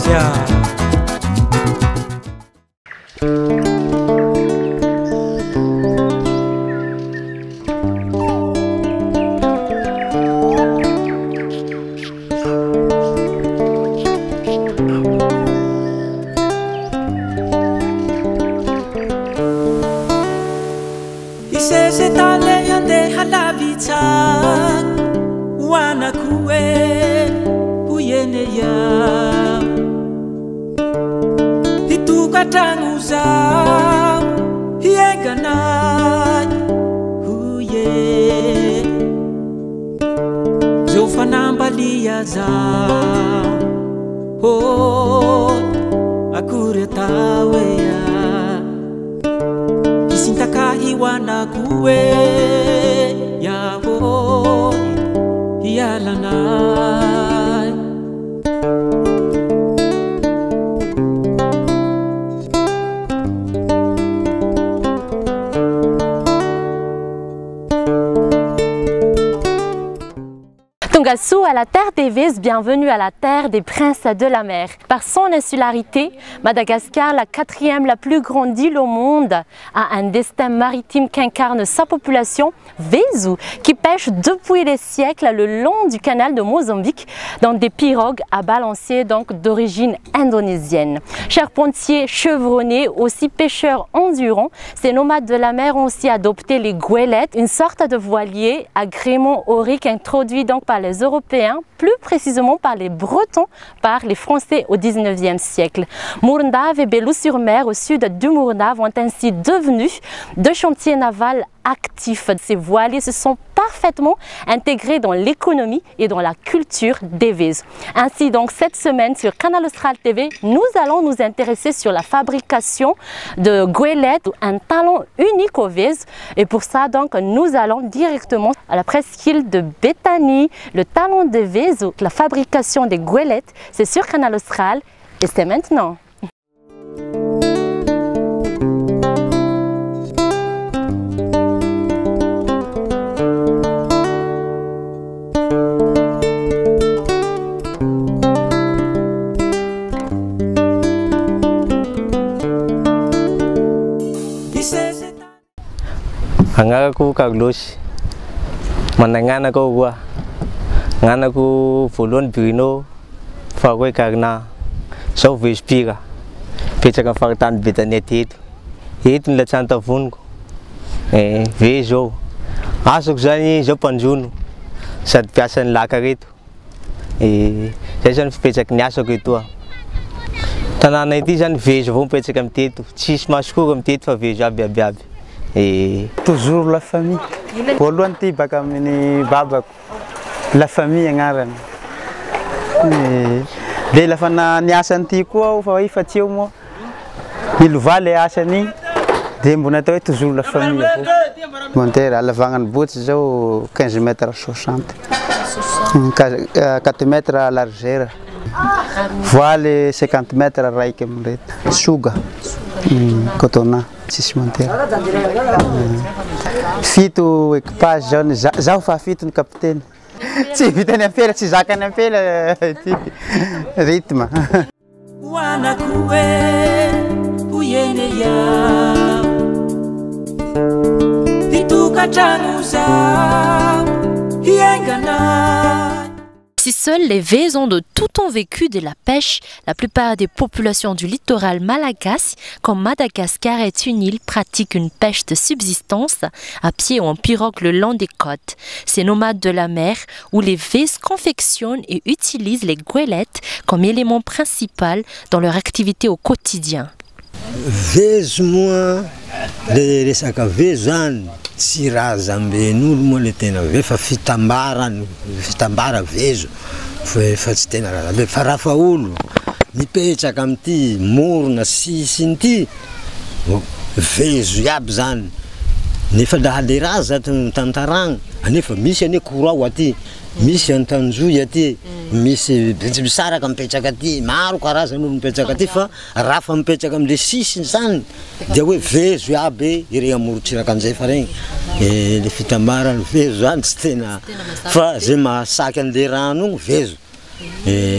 Madagasikara. Isese-tany andeha lavitra ho anako e hoy ene iaho hitokatrano zaho hienganay hoy e zao fanambalia zaho oh akory atao e hisintaka hihoanako e yaho hialanay. Tongasoa à la terre des Vezo, bienvenue à la terre des princes de la mer. Par son insularité, Madagascar, la quatrième la plus grande île au monde, a un destin maritime qu'incarne sa population Vezo, qui pêche depuis les siècles le long du canal de Mozambique dans des pirogues à balancier donc d'origine indonésienne. Charpentiers chevronnés, aussi pêcheurs endurants, ces nomades de la mer ont aussi adopté les goélettes, une sorte de voilier à gréement aurique introduit donc par les Européens, plus précisément par les Bretons, par les Français au 19e siècle. Morondava et Belo-sur-Mer, au sud du Morondava, ont ainsi devenu deux chantiers navals actifs. Ces voiliers se sont parfaitement intégrés dans l'économie et dans la culture des Vezo. Ainsi donc, cette semaine sur Canal Austral TV, nous allons nous intéresser sur la fabrication de goélettes, un talent unique aux Vezo. Et pour ça, donc, nous allons directement à la presqu'île de Betania, le talent des Vezo, la fabrication des goélettes, c'est sur Canal Austral et c'est maintenant. Agnarako Carlos, managnanako roa, gnanako voalohany Bruno, faharoa Karina, zaho Vespira, mipetraka amin'ny faritany Betania teto. Eto ny latsantavoniko, Vezo aho. Asako zany zaho mpanjono sady mpiasan'ny laka reto. Zay zany fipetraky ny asako etoa. Tanàna ity zany Vezo avao mipetraka amin'ny teto, tsisy masikoro amin'ny teto fa Vezo aby aby aby. Toujours la famille. Voalohany ty baka amin'ny babako. La famille agnarany. De lafa niasa an'ity koa aho fa efa tsy eo moa. Nilovà le asany de mbo natao hoe toujours la famille avao. Monter halavagnany botsy zao 15 mètres 60. 4 mètres largeur. Voile 50 mètres raiky amin'ireto. Soga. Cotona. Tsisy monter. Fito équipage zao ny zaho fa fito ny capitaine. Tsy vitany ampela, tsy zakany ampela ty rythme. Hoanako e hoy ene iaho hitokatrano zaho hiaingana. Si seuls les Vezo ont de tout temps vécu de la pêche, la plupart des populations du littoral malagasy, comme Madagascar est une île, pratiquent une pêche de subsistance à pied ou en pirogue le long des côtes. Ces nomades de la mer, où les Vezo confectionnent et utilisent les goélettes comme élément principal dans leur activité au quotidien. Vezo moa, le resaka vezo zany tsy razamben'olo moa le tena ve fa fitambarany, fitambara vezo fa tsy tena razambe fa raha fa olo mipetraka amin'ity morona sisiny ity vezo iaby zany nefa laha le raza tantaragna anefa misy anie korao aty, misy antanjoy aty, misy betsy-misaraka mipetraka aty, maro karazan'olo mipetraka aty fa raha fa mipetraka am'le sisiny zany dia hoe vezo iaby ireny amorontsiraka anjefa regny. Le fitambarany vezo zany tsy tena fa zay mahasaky an'le rano igny vezo.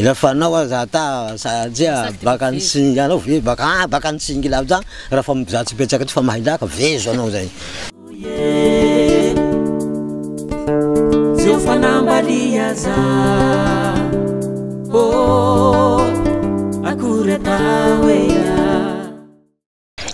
Lafa anao aza ata satria baka nitsingy anao ve baka baka nitsingy lavitra raha fa mizatsy betsaka ty fa mahay laka vezo anao zay. Zeo fanambaliaza oh akory atao ea.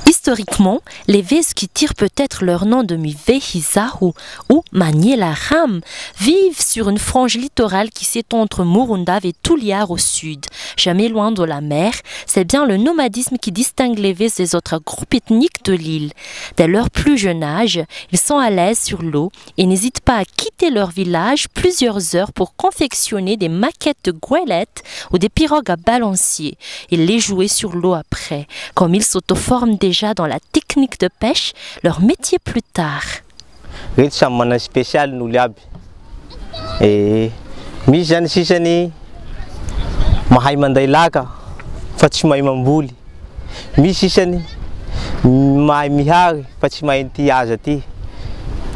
Historiquement, les Vezo qui tirent peut-être leur nom de Mivehizahu ou Maniela Ram vivent sur une frange littorale qui s'étend entre Morondava et Toliara au sud. Jamais loin de la mer, c'est bien le nomadisme qui distingue les Vezo des autres groupes ethniques de l'île. Dès leur plus jeune âge, ils sont à l'aise sur l'eau et n'hésitent pas à quitter leur village plusieurs heures pour confectionner des maquettes de goélettes ou des pirogues à balancier et les jouer sur l'eau après. Comme ils s'auto-forment déjà dans la technique de pêche, leur métier plus tard. Reto samy manana spécial ny olo aby. Misy zany sisany mahay manday laka fa tsy mahay mamboly. Misy sisany mahay mihary fa tsy mahay ty aza ty.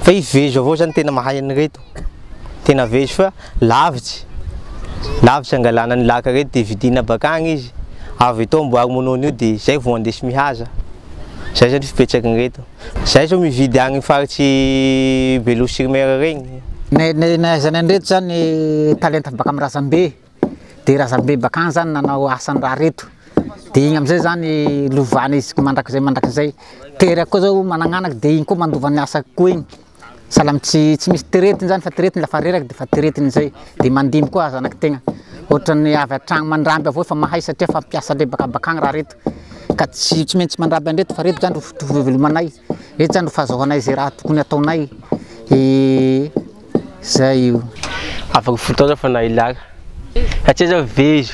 Fa i vezo avao zany tena mahay an'ireto. Tena vezo fa lavitsy. Lavitsy angalana ny laka reto de vidina bakagny izy. Avy etoa amboary monono io de zay vao andesy mihaza. Zay zany fipetraky reto. Zay zao mividy agny faritsy Belo sur Mer regny. Ne zany andreto zany talenta baka amin'ny razambe. De razambe bakagny zany nanao asan'ny raha reto. De igny amizay zany lovana izy mandrakizay mandrakizay. Teraka koa zao managnanaky de igny koa mandova ny asa koa igny. Sahala amy tsy misy teretiny zany fa teretiny lafa reraky de fa teretiny zay. De mandimby koa zanaky tegna. Ohatran'ny avy an-tragno mandramby avao fa mahay satria fa mpiasa le bakabakagny raha reto. Ka tsy maintsy mandramby andreto fa reto zany ro fivelomanay. Reto zany ro fahazoanay zay raha tokony ataonay. Zay io. Afaky 10 taona fa nahay laka. Satria zao vezo.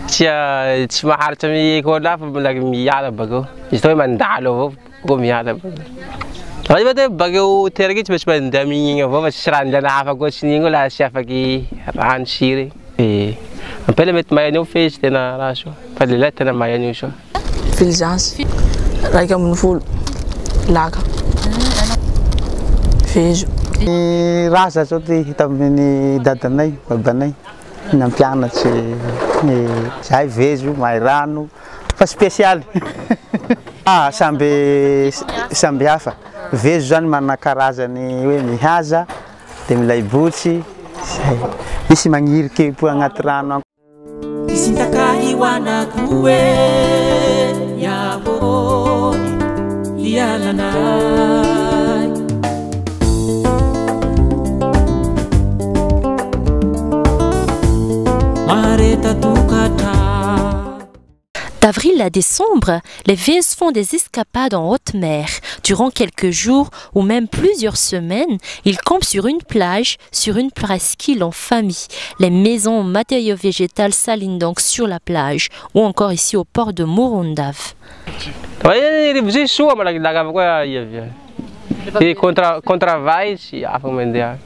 Tsy maharitsy amy école hafa malaky miala bakeo. Izy tao hoe mandalo avao koa miala bakeo. Fa io bakeo teraky tsy maintsy mandeha amin'igny avao fa tsy raha andeha hafa koa tsy n'igny laha tsy afaky rano siry. Ampela mety mahay an'io fe izy tena raha soa. Fa lehilahy tena mahay an'io soa. Fulgence 11 laka vezo. Ny raza zao ty hita amin'ny dadanay, babanay nampianatsy ny zahay vezo mahay rano fa spécialy. Samby samby hafa. Vezo zany manana karazany hoe mihaza de milay botsy zay. Misy magniriky po agnaty rano. Isintaka iwanakoe yaho ialanay. Mareta tokatra. D'avril à décembre, les Vezo font des escapades en haute mer. Durant quelques jours ou même plusieurs semaines, ils campent sur une plage, sur une presqu'île en famille. Les maisons en matériaux végétaux s'alignent donc sur la plage ou encore ici au port de Morondava. Fa rivotsy soa malaky laka avao koa iavia. E contravay tsy afaky mandeha.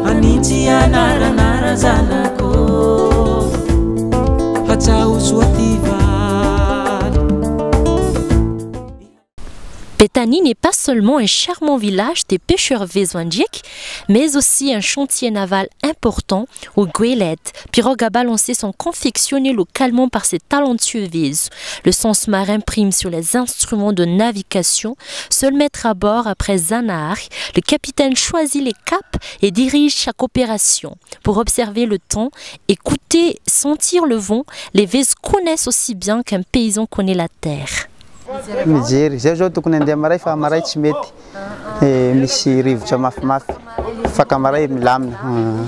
Anintsy anaranara zanako hatsao soa ty valy. Betania n'est pas seulement un charmant village des pêcheurs vezo andriaka, mais aussi un chantier naval important où goélettes, pirogues à balancer sont confectionnées localement par ces talentueux Vezo. Le sens marin prime sur les instruments de navigation. Seul maître à bord après Zanahary, le capitaine choisit les caps et dirige chaque opération. Pour observer le temps, écouter, sentir le vent, les Vezo connaissent aussi bien qu'un paysan connaît la terre. Mijery zay zao tokony andeha maray fa maray tsy mety. Misy rivotra mafimafy faka maray milamina.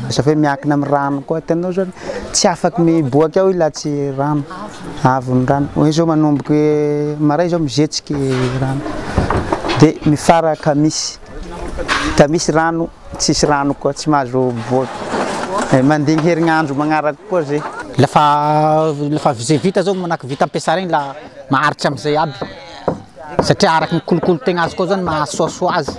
Asa hoe miankina amin'ny rano koa hitanao zany tsy afaky miboaky ao laha tsy rano avo ny rano. Hoe zao manomboky maray zao mizetsiky rano de mifara kamisy kamisy rano tsisy rano koa tsy mahazo miboaky. Mandigny herignandro magnaraky koa zay. Lafa zay vita zao manahaky vita ampiasa regny la maharitsy amizay aby. Satria araky ny kolokolo tegna azy koa zany mahasoasoa azy.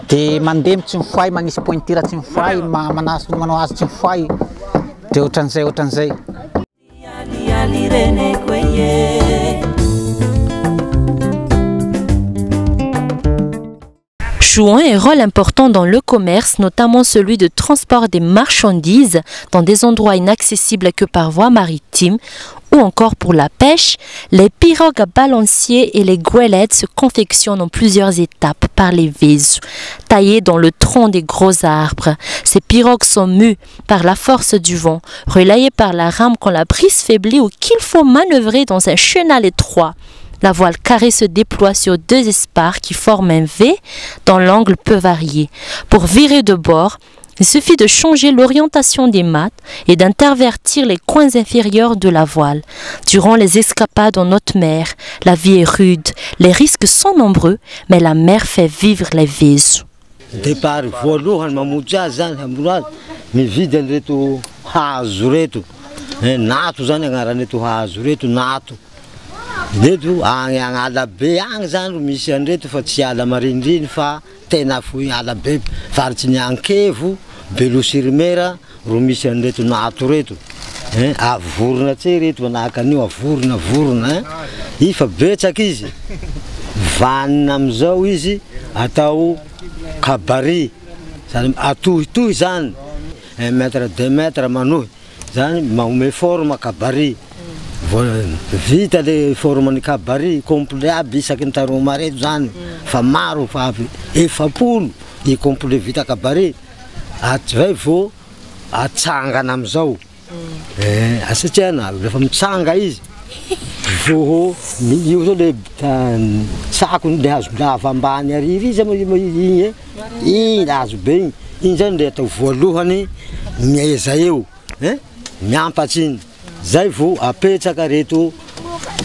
De mandeha tsy mifoay, magnisy pointure tsy mifoay, manao azy tsy mifoay. De ohatran'izay ohatran'izay. Ali ali reneko ye. Jouant un rôle important dans le commerce, notamment celui de transport des marchandises dans des endroits inaccessibles que par voie maritime, ou encore pour la pêche, les pirogues à balancier et les goélettes se confectionnent en plusieurs étapes par les Vezo, taillées dans le tronc des gros arbres. Ces pirogues sont mues par la force du vent, relayées par la rame quand la brise faiblit ou qu'il faut manœuvrer dans un chenal étroit. La voile carrée se déploie sur deux espars qui forment un V dont l'angle peut varier. Pour virer de bord, il suffit de changer l'orientation des mâts et d'intervertir les coins inférieurs de la voile. Durant les escapades en haute mer, la vie est rude, les risques sont nombreux, mais la mer fait vivre les Vezo. Départ voalohany mamotsy azy zany hambono azy mividy an'ireto hazo reto, nato zany agnaran'ireto hazo reto, nato reto agny agn'ala be agny zany ro misy an'ireto fa tsy ala mariniriny fa tena fohy ala be faritsy ny Ankevo Belo-sur-Mer ro misy an'ireto nato reto, avorona tse reto manahaka an'io avorona vorona, i fa betsaka izy vanina amizao izy atao kabary zany atohitohy zany 1 mètre 2 mètres manohy zany magnome forme kabary. Vita le forme ny kabary complet aby isaky ny taroma reto zany fa maro fa avy 40 i complet vita kabary atsy vo atsangana amizao. Satria na rehefa mitsanga izy vo io zao le tsako le hazo lava ambany ariry izy igny igny hazo be igny igny zany le atao voalohany mieza eo, miampatsy igny zay vo apetsaka reto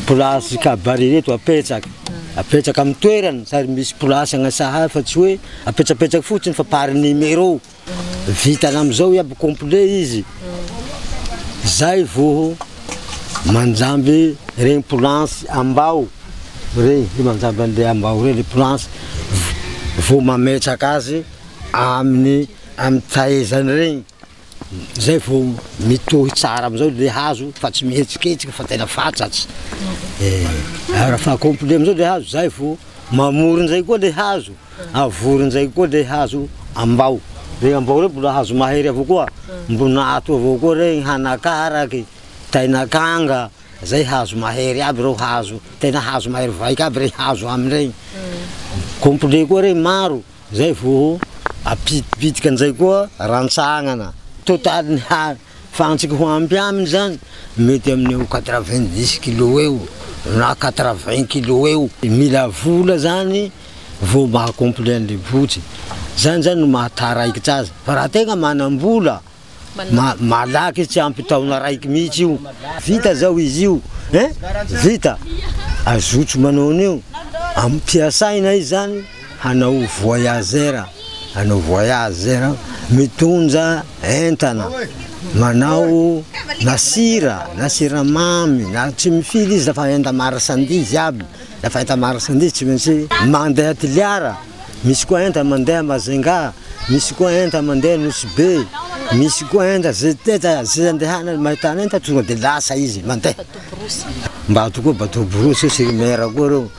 place kabary reto apetsaka apetsaka amin'ny toerany sary misy place agnasaha fa tsy hoe apetsapetsaky fotsiny fa par numéro vitana amizao iaby complet izy zay vo manjamby regny planche ambao regny manjamby an'le ambao regny le planche vo mametsaka azy amin'ny amin'ny taezany regny zay vo mitohy tsara amizao le hazo fa tsy mihetsiketsika fa tena fatsatsy. Raha fa complet amizao le hazo zay vo mamoron'izay koa le hazo avoron'izay koa le hazo ambao regny ambao regny mbola hazo mahery avao koa mbonato avao koa regny hanakaraky tainakanga zay hazo mahery aby reo hazo tena hazo mahery vaika aby regny hazo amin'regny complet koa regny maro zay vo apitipitika an'izay koa rantsagnana totaly ny fantsika ho ampy aminy zany mety amin'ny 90 kilo eo na 80 kilo eo mila vola zany vo maha complet an'le botsy zany zany no mahataraikitra azy fa raha tegna manam-bola malaky tsy ampy taona raiky mihitsy io vita zao izy io vita azotso manao an'io ampiasaina izy zany hanao voyageur hanao voyageur mitondra entana manao na sira na siramamy na tsy mifily izy lafa enta marchandise aby lafa enta marchandise tsy maintsy mandeha Toliara misy koa enta mandeha Majunga misy koa enta mandeha Nosy Be misy koa enta zay teta zay andehana mahitana enta tonga de lasa izy mandeha mba tokoa bateau brousse sur mer koa reo.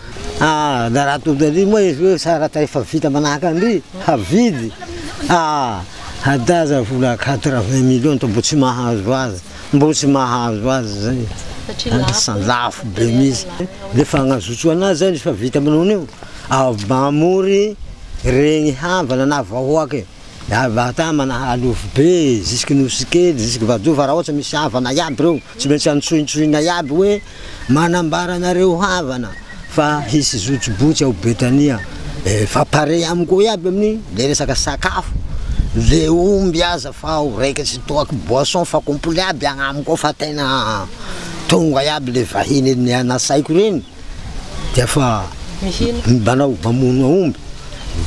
Na raha tonga ary moa izy hoe sa raha efa vita manahaka andry havidy hadaza vola 80 millions to mbo tsy mahazo azy mbo tsy mahazo azy zay lafo be mihitsy le fagnazotso anazy zany efa vita manao an'io mamory regny havana na vahoaky avata mana alofo be jusque Nosy Kely jusque Vadova raha ohatra misy havana iaby reo tsy maintsy antsointsoina iaby hoe manambara anareo havana fa hisy zotsobotsy ao Betania fa pare amiko iaby amin'igny le resaka sakafo le omby aza fa ho raiky tsy toaky boisson fa complet aby agnamiko ao fa tena tonga iaby le vahiny nasaiko reny dia fa manao mamono aomby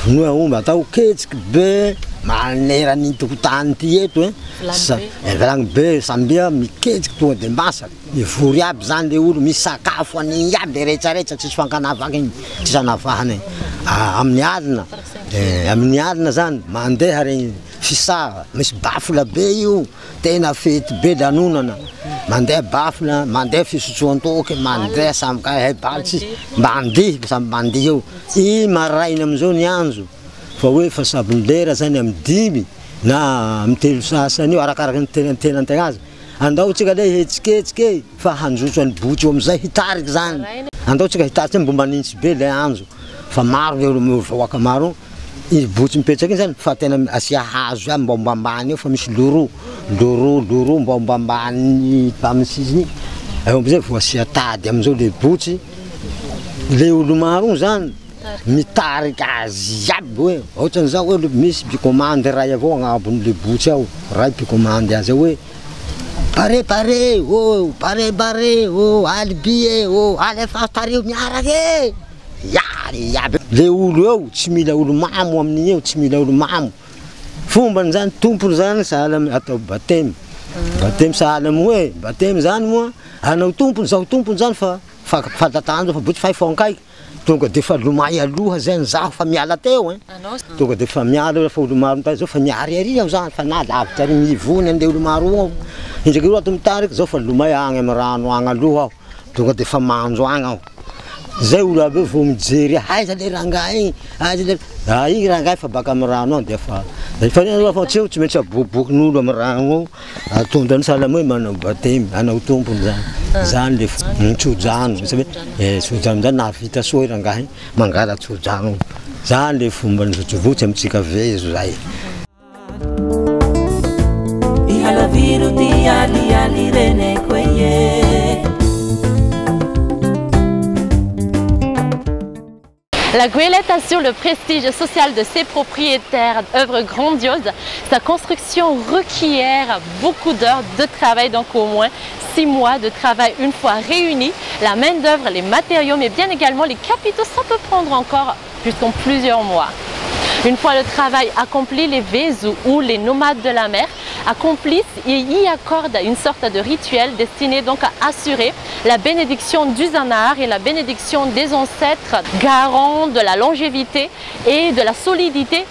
vonoa aomby atao ketsiky be manerany tokotany ty eto vilagny be sambia miketsiky tonga de masaky mivory aby zany le olo misy sakafo an'igny iaby le rehetrarehetra tsisy fankanavaka igny tsisy anavahana igny amin'ny alina amin'ny alina zany mandeha regny fisara misy bafla be io tena fety be lanonana mandeha bafla mandeha fisotsoan-toaky mandeha samy ka hay baly tsisy mandihy samy mandihy eo i maraina amizao ny andro Fa hoe fa sabony lera zany amin'ny 5 na amin'ny 3 sasany io arakaraka ny tenantegna azy. Andao tsika le hetsiketsika fa hanjotso any botry eo amizay hitariky zany. Andao tsika hitariky mbo manintsy be le anjo fa maro le olo vahoaka maro izy botry mipetraky iny zany fa tena asia hazo ihany mba ambany eo fa misy loro loro loro mba ambany amin'ny sisiny eo amizay vao asia tady amizao le botry le olo maro io zany mitariky azy iaby hoe ohatran'izao hoe misy mpikomandy ray avao agnabon'le botry ao ray mpikomandy azy ao hoe pare pare oh pare pare oh alibie oh alefa tareo miaraka e iaby le olo eo tsy mila olo mamo amin'igny eo tsy mila olo mamo fombany zany tompony zany sahala atao batemy batemy sahala amy hoe batemy zany moa anao tompony zaho tompony zany fa fantatanjo fa botsy faifonkaiky tonga de fa lomay aloha zany zaho fa miala teo hein tonga de fa miala fa olo maro mitary zao fa miariary aho zany fa na lavitra ary mivony andeha olo maro ao indraiky ro ato mitariky zao fa lomay agny amy rano agny aloha aho tonga de fa manjo agny aho zay olo aby eo vao mijery aiza le rangahy igny aiza le igny rangahy fa baka amy rano agny de fa fa tsy eo tsy maintsy abobokin'olo amy rano ao atondra ny sahala hoe manao batemy anao tompony zany zany le tsodrano hoe tsodrano zany nahavita soa rangahy mangala tsodrano zany le fomba nizotsovotsy amitsika vezo zay. Ihalaviru ty ali ali rene kweye. La goélette assure le prestige social de ses propriétaires, œuvre grandiose. Sa construction requiert beaucoup d'heures de travail, donc au moins 6 mois de travail une fois réunis. La main-d'œuvre, les matériaux, mais bien également les capitaux, ça peut prendre encore jusqu'en plusieurs mois. Une fois le travail accompli, les Vezo ou les nomades de la mer accomplissent et y accordent une sorte de rituel destiné donc à assurer la bénédiction du Zanahary et la bénédiction des ancêtres, garant de la longévité et de la solidité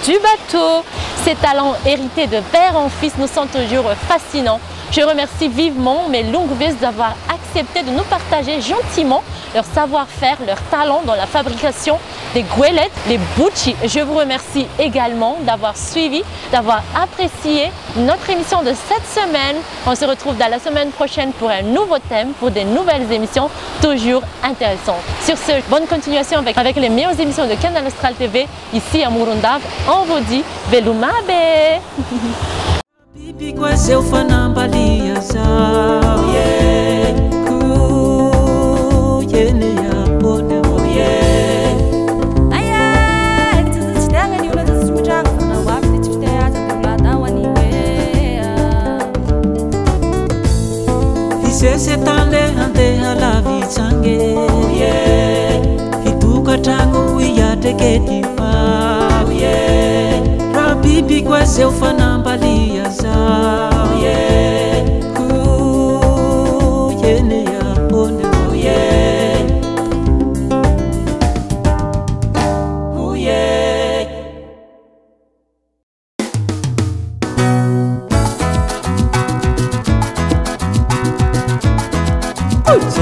du bateau. Ces talents hérités de père en fils nous sont toujours fascinants. Je remercie vivement mes longues Vezo d'avoir accepté de nous partager gentiment leur savoir-faire, leur talent dans la fabrication des goélettes, les bouchis. Je vous remercie également d'avoir suivi, d'avoir apprécié notre émission de cette semaine. On se retrouve dans la semaine prochaine pour un nouveau thème, pour des nouvelles émissions toujours intéressantes. Sur ce, bonne continuation avec les meilleures émissions de Canal Austral TV ici à Morondava. On vous dit Velomabe! Sese tande andeha lavitsange hitokatragno iatreke ty fa raha biby koa zeo fanambalia zao ene ya one.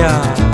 Yeah.